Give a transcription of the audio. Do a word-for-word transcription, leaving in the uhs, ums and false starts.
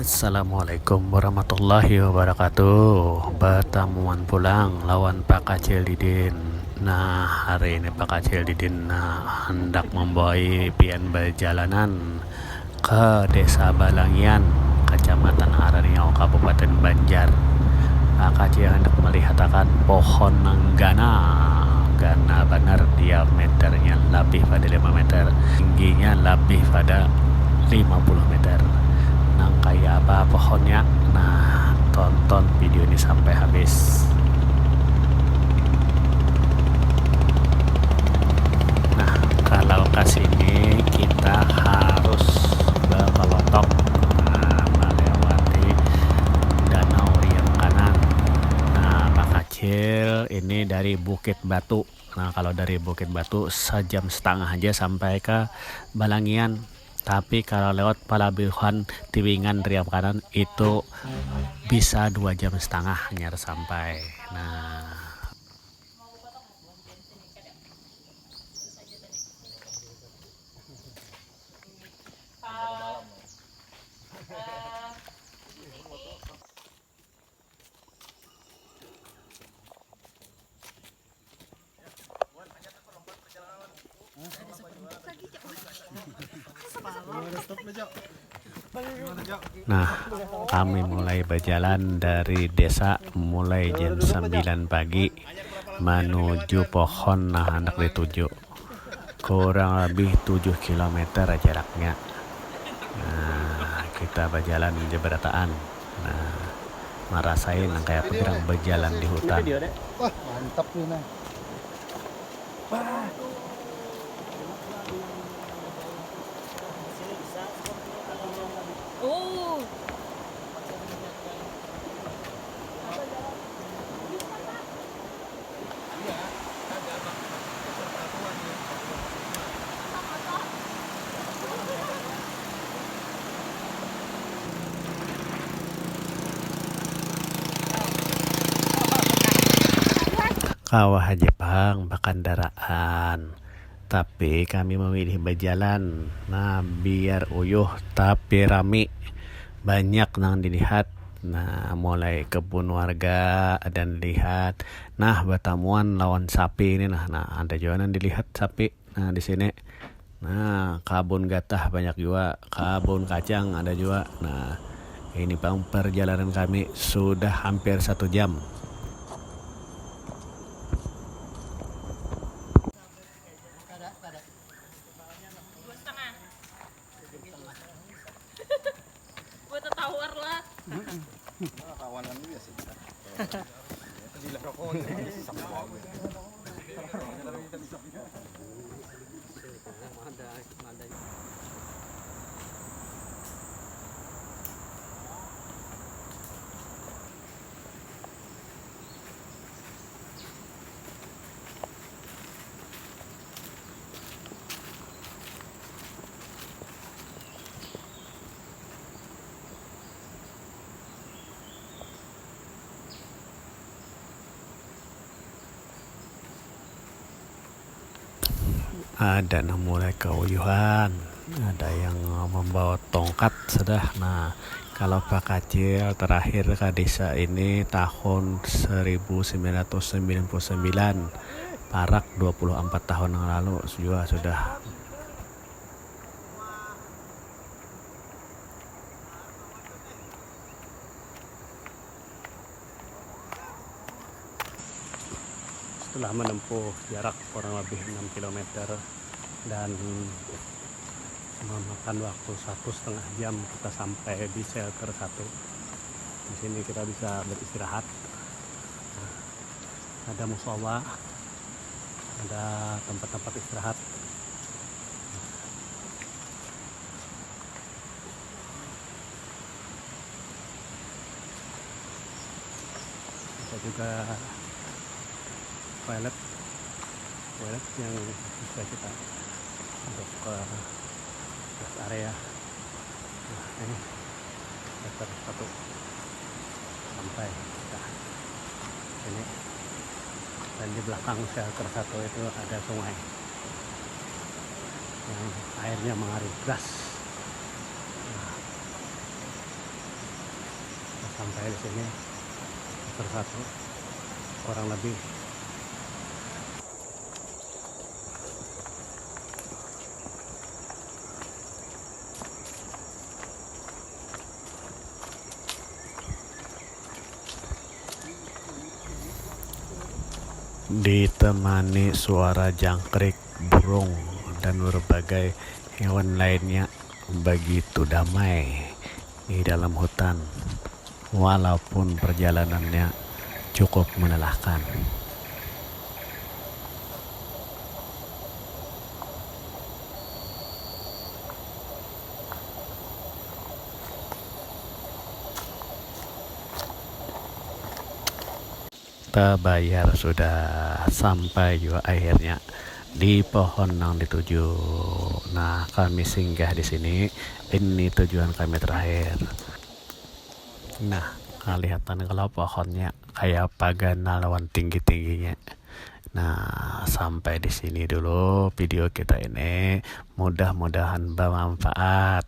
Assalamualaikum warahmatullahi wabarakatuh. Batamuan pulang lawan Pak Kacil Didin. Nah, hari ini Pak Kacil Didin, nah, handak mambawai pian bajalanan ke Desa Balangian, Kacamatan Arariau, Kabupaten Banjar. Pak Kacil handak malihatakan pohon nang ganal, ganal banar, diameternya labih pada lima meter, tingginya labih pada lima puluh meter. Nang kaya apa pohonnya? Nah, tonton video ini sampai habis. Nah, kalau ke sini kita harus berkelotok, nah, melewati danau yang kanan. Nah, Pak Kacil ini dari Bukit Batu. Nah, kalau dari Bukit Batu sejam setengah aja sampai ke Balangian. Tapi kalau lewat pelabuhan Tiwingan Riau kanan itu bisa dua jam setengah hanyar sampai. Nah, nah, kami mulai berjalan dari desa mulai jam sembilan pagi menuju pohon nah handak dituju. Kurang lebih tujuh kilometer jaraknya. Nah, kita berjalan aja berataan. Nah, marasai nang kaya apa gerang berjalan di hutan. Wah, mantap nih, nah. Oh. Kawa haja pang bakandaraan, tapi kami mamilih bajalan. Nah, biar uyuh tapi rami. Banyak nang dilihat. Nah, mulai kebun warga ada nang dilihat. Nah, batamuan lawan sapi ini nah. Nah, ada jua nang dilihat sapi. Nah, di sini. Nah, kabun gatah banyak jua, kabun kacang ada jua. Nah, ini pang perjalanan kami sudah hampir satu jam. Dua setengah. Buat tetawar lah. Kawanan biasa kita. Gila rokok. Ada nang mulai kauyuhan, ada yang membawa tongkat sudah. Nah, kalau Pak Kacil terakhir ke desa ini tahun seribu sembilan ratus sembilan puluh sembilan, parak dua puluh empat tahun yang lalu jua sudah. Setelah menempuh jarak kurang lebih enam kilometer dan memakan waktu satu setengah jam, kita sampai di shelter satu. Di sini kita bisa beristirahat. Ada musola, ada tempat-tempat istirahat. Ada juga toilet, toilet yang bisa kita untuk ke rest area. Nah, ini shelter satu sampai kita sini. Dan di belakang shelter satu itu ada sungai yang airnya mengalir deras. Nah, Sampai di sini, meter satu kurang lebih. Ditemani suara jangkrik burung dan berbagai hewan lainnya, begitu damai di dalam hutan, walaupun perjalanannya cukup melelahkan. Tabayar sudah, sampai jua akhirnya di pohon nang dituju. Nah, kami singgah di sini. Ini tujuan kami terakhir. Nah, kelihatan kalau pohonnya kayak apa ganal lawan tinggi-tingginya. Nah, sampai di sini dulu video kita ini. Mudah-mudahan bermanfaat.